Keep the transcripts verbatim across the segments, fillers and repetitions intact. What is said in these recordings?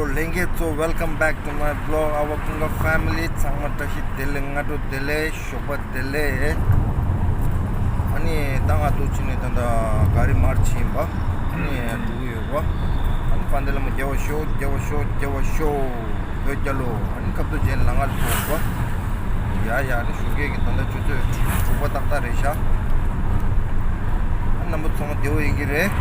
ལྷན་རྒྱས་ཚོ། Welcome back to my vlog, our Kunga family. ཚང་མ་བཀྲ་ཤིས་བདེ་ལེགས། སྔ་དྲོ་བདེ་ལེགས། ཞོགས་པ་བདེ་ལེགས། ཨ་ནི་ད་ང་ཚོ་ཕྱིན་ནས་ད་ལྟ་ག་རི་མར་ཕྱིན་པ། ཨ་ནི་འགྲོ་གི་ཡོད་པ། ཨ་ནི་པན་ཌེ་ལ་མ་རྒྱལ་བ་ཤོག་རྒྱལ་བ་ཤོག་རྒྱལ་བ་ཤོག་བོད་རྒྱལ་ལོ། ཨ་ནི་སྐབས་དུ་རྗེས་ལ་ངར་ཐོང་པ། ཡ་ཡ། ཨ་ནི་ཞོགས་ཀས་ཀྱི་ད་ལྟ་ཆུ་ཚོད་དྲུག་པ་ཏག་ཏག་རེད་ཤག་ཨ་ནི་རྣམ་པ་ཚང་མ་བདེ་བོ་ཡིན་གྱི་རེད།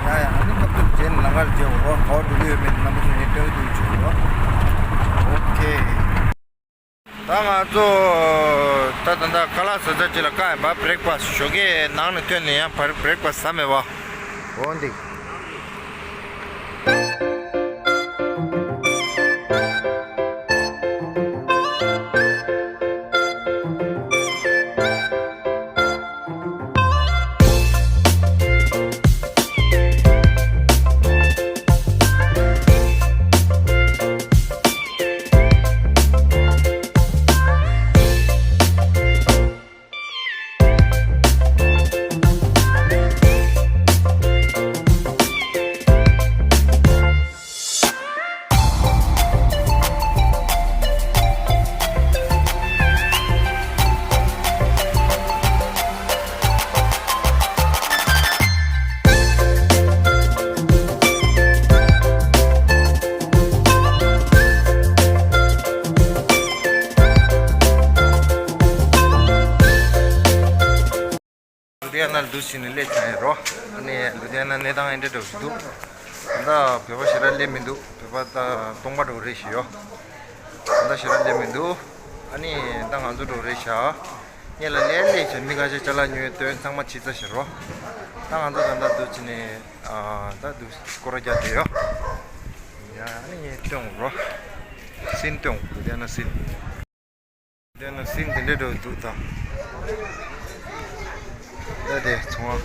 ཡ་ཡ། ཨ་ནི་སྐབས་དུ་རྗེས་ལ་ངར་རྗེས་འོ་ག་བ་འགྲོ་གི་ཡོད་མེད་རྣམ་པ་ཚོ་ངས་སྟོན་གྱི་འདུག་ཆུ་བ། ཨོ་ཁེ། ད་ང་ཚོ་ད་ད་ད་ཁ་ལག་ཟ་ས་ཅིག་ལ་བཀག་ཡིན་པ། བྷི་རེག་ཕ་སི། ཞོགས་ཀས་ནང་ནས་ཐོན་ནས་ཡང་བྷི་རེག་ཕ་སི་ཟ་མེད་པ། འོ་འདི། ལུ་དྷི་ཡ་ན་ལ་འདུག་ཕྱིན་ནས་སླེབས་ཚར་ཡིན་རོ། ཨ་ནི་ལུ་དྷི་ཡ་ན་གནས་སྟངས་ཨེ་འདྲ་འདྲ་ཞིག་འདུག་ད་ལྟ་བོད་པ་ཞེ་དྲག་སླེབས་མི་འདུག་བོད་པ་ད་སྟོང་པ་འདྲ་རེད་ཞིག་ཡོད། ད་ལྟ་ཞེ་དྲག་སླེབས་མི་འདུག་ཨ་ནི་ད་ང་ཚོ་འདྲ་རེད་ཤག་སྔོན་ལ་སླེབས་སླེབས་བྱས་མི་ཁ་ཤས་ཅ་ལག་ཉོས་སྟོན་ཚང་མ་ཕྱིས་ཚར་ཞིག་རོ། ད་ང་ཚོ་ད་ལྟ་འདུག་ཕྱིན་ནས་ཨ་ད་འདུག་སྐོར་ར་རྒྱག་བསྡད་ཡོད། ཡ་ཨ་ནི་ངས་སྟོན་རོ། སིན་སྟོན། ལུ་དྷི་ཡ་ན་སིན། དེ་ན་སིན་དེ་འདྲའི་འགྲོ་འདུག་ད། ད་དེ་ཚོང་།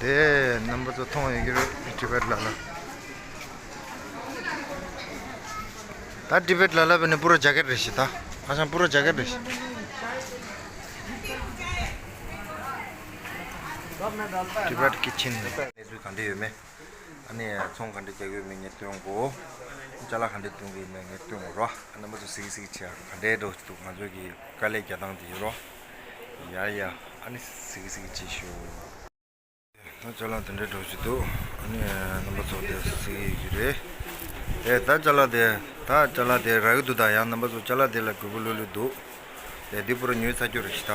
དེ་རྣམ་པ་ཚོ་མཐོང་ཡོད་ཀྱི་རེད། ཊི་བེཊ་ལ་ལ། ད་ཊི་བེཊ་ལ་ལ་བས་ནི་པུ་ར་ཇ་ཀེཊ་རེད་ཤི་ད། ཧ་ཅང་པུ་ར་ཇ་ཀེཊ་རེད་ཤི། ཊི་བེཊ་ཀི་ཆེན་ནས་དུས་གང་འདྲ་ཡོད་མེད། ཨ་ནི་ཚོང་ག་འདྲ་རྒྱག་གི་ཡོད་མེད་ངས་སྟོན་གོ། ཅ་ལག་ག་འདྲ་སྟོན་གི་ཡོད་མེད་ངས་སྟོན་གོ་རོ། ཨ་རྣམ་པ་ཚོ་གཟིགས་གཟིགས་བྱས་ག་འདྲའི་འགྲོ་འདུག་ང་ཚོ་གི་དཀའ་ལས་རྒྱག་སྟངས་དེ་ཡོད་རོ། ཡ་ཡ། ཨ་ནི་གཟིགས་གཟིགས་བྱེད་ཤོག་ད་ཅ་ལག་དེ་འདྲའི་འགྲོ་བཞིན་འདུག་ཨ་ནི་རྣམ་པ་ཚོ་དེ་གཟིགས་ཡོད་ཀྱི་རེད། ཨེ་ད་ཅ་ལག་དེ་ད་ཅ་ལག་དེ་རག་གི་འདུག་ད་ཡང་རྣམ་པ་ཚོ་ཅ་ལག་དེ་ལ་དགོས་པ་ལོས་ལོས་འདུག་དེ་འདི་པུ་ར་ཉོས་ཚར་རྒྱུ་རེད་ཤི་ད།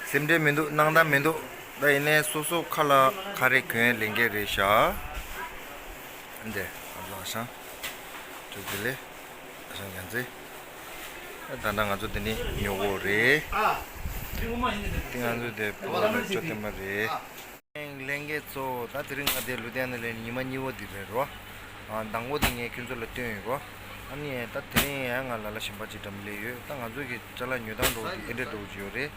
སེམས་ཁྲལ་མི་འདུག་སྣང་དག་མི་འདུག་ད་ཡིན་ནའི་སོ་སོ་ཁ་ལ་ཁ་རེ་གྱོན་ལེན་མཁན་རེད་ཤག་འདི་ཨ་ལ་ཤང་། ཅོག་ཙེ་ལས། ཨ་ཤང་རྒྱན་ཙེ། ད་ལྟ་ང་ཚོ་འདི་ནས་ཉོ་གོ་རེད། འདི་ང་ཚོ་དེ་པུ་ར་ལ་ཅོ་ཏེ་མ་རེད། ལྷན་རྒྱས་ཚོ། ད་དེ་རིང་ང་དེ་ལུ་དྷི་ཡ་ན་ལ་ཉི་མ་གཉིས་པ་འདི་རེད་རོ། ཨ་དང་པོ་དེ་ངས་ཁྱོད་ཚོ་ལ་སྟོན་ཡོད་རོ། ཨ་ནི་ད་དེ་རིང་ཡང་ང་ལ་ལ་གཞན་པ་ཅིག་འགྲམ་སླེབས་ཡོད། ད་ང་ཚོ་གི་ཅ་ལག་ཉོ་སྟངས་འགྲོ་འདི་ཨེ་འདྲ་འགྲོ་གི་ཡོད་རེད།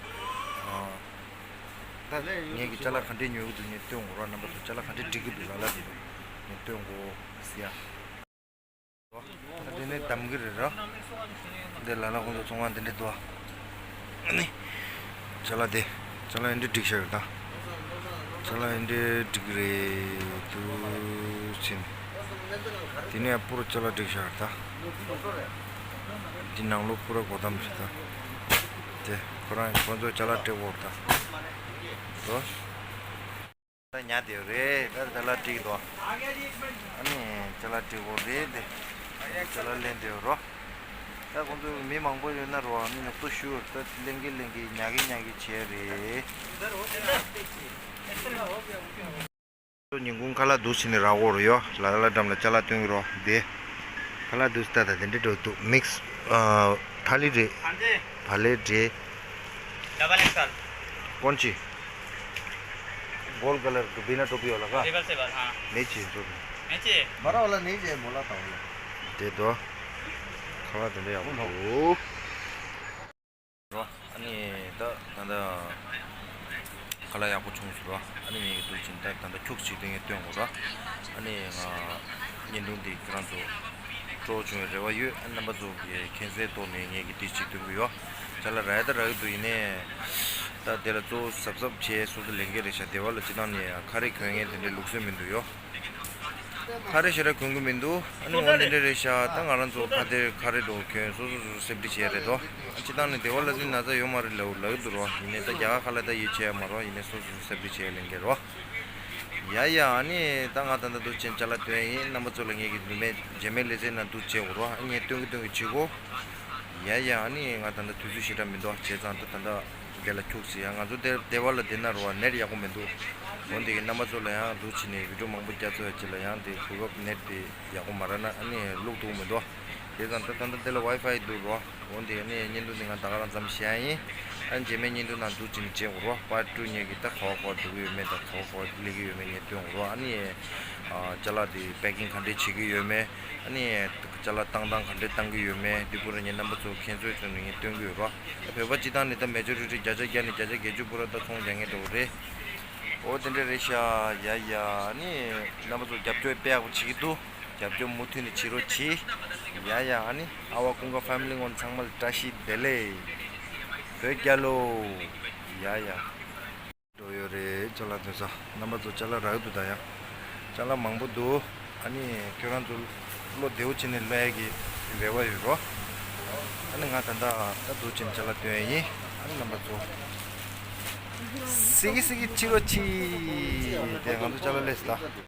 ཨ་ད་ངས་གི་ཅ་ལག་ག་འདྲས་ཉོ་གི་འདུག་ངས་སྟོན་གོ་རོ། རྣམ་པ་ཚོ་ཅ་ལག་ག་འདྲས་སྒྲིག་གི་འདུག་ལ་ལ་འདི་ངས་སྟོན་གོ་ཟེར་ཡ། ད་དེ་ནས་འདམ་གི་རེད་ར། འདི་ལ་ལ་ཁོང་ཚོ་ཚོང་བ་འདི་འདྲ་འདུག་ཨ་ནི། ཅ་ལག་དེ། ཅ་ལག་འདི་འགྲིག་ཤག་ད། ཅ་ལག་འདི་འགྲིག་གི་རེད་འདུག་ཕྱིན། དེ་ནས་པུ་ར་ཅ་ལག་འགྲིག་ཤག་ད། འདི་ནང་ལོགས་པུ་ར་སྒོ་འགྲམ་རེད་ད། དེ་ཁོ་རང་ཁོང་ཚོ་ཅ་ལག་སྤྲད་དགོས་རེད་ད། དོ། ད་ཉལ་བསྡད་ཡོད་རེད། ད་ཅ་ལག་སྒྲིག་འདུག་ཨ་ནི་ཅ་ལག་སྒྲིག་དགོས་རེད་དེ། ཅ་ལག་ལེན་བསྡད་ཡོད་རོ། ད་ཁོང་ཚོ་མི་མང་པོ་ཡོད་ན་རོ། ཨ་ནི་ནུབ་ཏོ་ཞུ་ད་ལེན་གི་ལེན་གི་ཉལ་གི་ཉལ་གི་བྱས་རེད། ཉིན་གུང་ཁ་ལག་འདུག་ཕྱིན་ནས་རག་གོ་རོ་ཡོ། ལ་ལ་འགྲམ་ལ་ཅ་ལག་སྟོན་གི་རོ་དེ། ཁ་ལག་འདུག་ད་ད་དེ་འདྲ་འགྲོ་འདུག་མིག་སི་ཨ་ཐ་ལི་རེད། ཐ་ལི་རེད། double XL. कौन सी? गोल कलर तो बिना टोपी वाला का? रिवर्सेबल, हाँ। नहीं चाहिए तो। नहीं चाहिए? बड़ा वाला नहीं चाहिए, मोला था वाला। दे दो। ཁ་ལག་དེ་འདྲ་ཡག་པོ་འདུག་རོ། ཨ་ནི་ད་ད་ད་ཁ་ལག་ཡག་པོ་བྱུང་སོང་རོ། ཨ་ནི་ངས་འདུག་ཕྱིན་ད་ད་ད་ཁྱུག་ཅིག་དེ་ངས་སྟོན་དགོས་རོ། ཨ་ནི་ང་བརྙན་ཐུང་འདི་ཁྱེད་རང་ཚོ། སྤྲོ་བྱུང་བའི་རེ་བ་ཡོད། རྣམ་པ་ཚོ་གི་མཁྱེན་གསལ་ཐོག་ནས་ངས་ཀྱི་དེ་གཅིག་སྟོན་གི་ཡོད། ཅ་ལག་རག་ཡ་ད་རག་གི་འདུག་ཡིན་ནའི་ད་དེ་ལ་གཙོ་བོ་གཟབ་གཟབ་བྱས་སོ་སོ་ལེན་གི་རེད་ཤག་སྡེ་བ་ལ་སྤྱི་བཏང་ནས་ཁ་རས་གྱོན་མཁན་དེ་འདྲའི་ལུགས་སྲོལ་མི་འདུག་ཡོ། ཁ་རས་ཞེ་དྲག་གྱོན་གི་མི་འདུག་ཨ་ནི་འོ་དེ་འདྲ་རེད་ཤག་ད་ང་རང་ཚོ་ཁ་དེ་ཁ་རས་འགྲོ་གྱོན་སོ་སོ་སོ་སོ་སེབ་ཊི་བྱས་རེད་དོ། སྤྱི་བཏང་ནས་སྡེ་བ་ལ་ཟིན་ན་ཚ་ཡོད་མ་རེད་ལབ་ལབ་གི་འདུག་རོ། ཡིན་ནའི་ད་རྒྱ་གར་ཁ་ལ་ད་ཡིད་ཆེས་ཡ་མ་རོ། ཡིན་ནའི་སོ་སོ་སོ་སེབ་ཊི་བྱས་ལེན་གི་རོ། ཡ་ཡ། ཨ་ནི་ད་ང་ད་ལྟ་འདུག་ཅན་ཅ་ལག་སྟོན་ཡིན། རྣམ་པ་ཚོ་ལ་ངེད་ཀྱི་ནུ་མའི་རྗེས་མའི་ལེ་ཚན་ནང་འདུག་ཅན་འོ་རོ། ཨ་ངས་སྟོན་གི་སྟོན་གི་བྱེད་གོ། ཡ་ཡ། ཨ་ནི་ང་ད་ལྟ་དུས་ཚོད་ཞེ་དྲག་མི་འདུག་བྱས་ཙང་ད་ད་ལྟ་དེ་ལ་ཁྱུག་ཟེར་ཡ། ང་ཚོ་དེ་སྡེ་བ་ལ་བསྡད་ན་རོ་ནེཊ་ཡག་པོ་མི་འདུག་འོན་ཏེ་རྣམ་པ་ཚོ་ལ་ཡང་འདུག་བྱས་ནས་བི་ཌིའོ་མང་པོ་རྒྱག་ཚོད་ཡ་ཅིག་ལ་ཡང་དེ་གོ་སྐབས་ནེཊ་དེ་ཡག་པོ་མ་རག་ན་ཨ་ནི་བླུག་ཐུབ་མི་འདུག་བྱས་ཙང་ད་ད་ལྟ་དེ་ལ་ཝའི་ཕའི་འདུག་རོ། འོ་འདི་ནས་བརྙན་ཐུང་འདི་ང་ད་ག་རང་ཙམ་བཤད་ཡིན། ཨ་ནི་རྗེས་མའི་བརྙན་ཐུང་ནང་འདུག་ཅིང་བྱེད་འོ་རོ། པར་ཊུ་ངེད་ཀྱི་ད་ག་བ་ག་བ་འགྲོ་གི་ཡོད་མེད་དང་ག་བ་ག་བ་སླེབས་ཀྱི་ཡོད་མེད་ངས་སྟོན་འོ་རོ། ཨ་ནི་ཨ་ཅ་ལག་འདི་པེ་ཀིང་ག་འདྲས་བྱེད་ཀྱི་ཡོད་མེད། ཨ་ནི་ཅ་ལག་བཏང་སྟངས་ག་འདྲས་བཏང་གི་ཡོད་མེད་འདི་པུ་ར་ངས་རྣམ་པ་ཚོ་མཁྱེན་སོས་བྱུང་ནས་ངས་སྟོན་གི་ཡོད་རོ། ད་བོད་པ་སྤྱི་བཏང་ནས་ད་མེ་ཇོ་རི་ཊི་བརྒྱ་ཆ་བརྒྱ་ནས་བརྒྱ་ཆ་བརྒྱད་ཅུ་པུ་ར་ད་ཚོང་རྒྱག་མཁན་འདྲ་བོ་རེད། འོ་དེ་འདྲས་རེད་ཤག་ཡ་ཡ། ཨ་ནི་རྣམ་པ་ཚོ་རྒྱབ་སྐྱོར་དཔེ་ཡག་པོ་བྱེད་ཀྱི་འདུག་རྒྱབ་སྐྱོར་མུ་མཐུད་ནས་བྱེད་རོགས་གྱིས། ཡ་ཡ། ཨ་ནི་ཨ་བ་ཀུན་དགའ་ཕེ་མི་ལི་ངོ་ཚང་མ་ལ་བཀྲ་ཤིས་བདེ་ལེགས། བོད་རྒྱལ་ལོ། ཡ་ཡ། འགྲོ་ཡོད་རེད་ཅ་ལག་འདོན་ས། རྣམ་པ་ཚོ་ཅ་ལག་རག་གི་འདུག་ད་ཡ། ཅ་ལག་མང་པོ་འདུག་ཨ་ནི་ཁྱོད་རང་ཚོ་བློ་བདེ་བོ་བྱས་ནས་ལོས་ཀྱི་རེ་བ་ཡོད་རོ། ཨ་ནི་ང་ད་ལྟ་ད་འདུག་ཅིང་ཅ་ལག་འདོན་ཡ་ཡིན། ཨ་ནི་རྣམ་པ་ཚོ་སི་ཀི་སི་ཀི་ཕྱི་རོ་ཕྱི། དེ་ང་ཚོ་ཅ་ལག་ལས་སི་ད།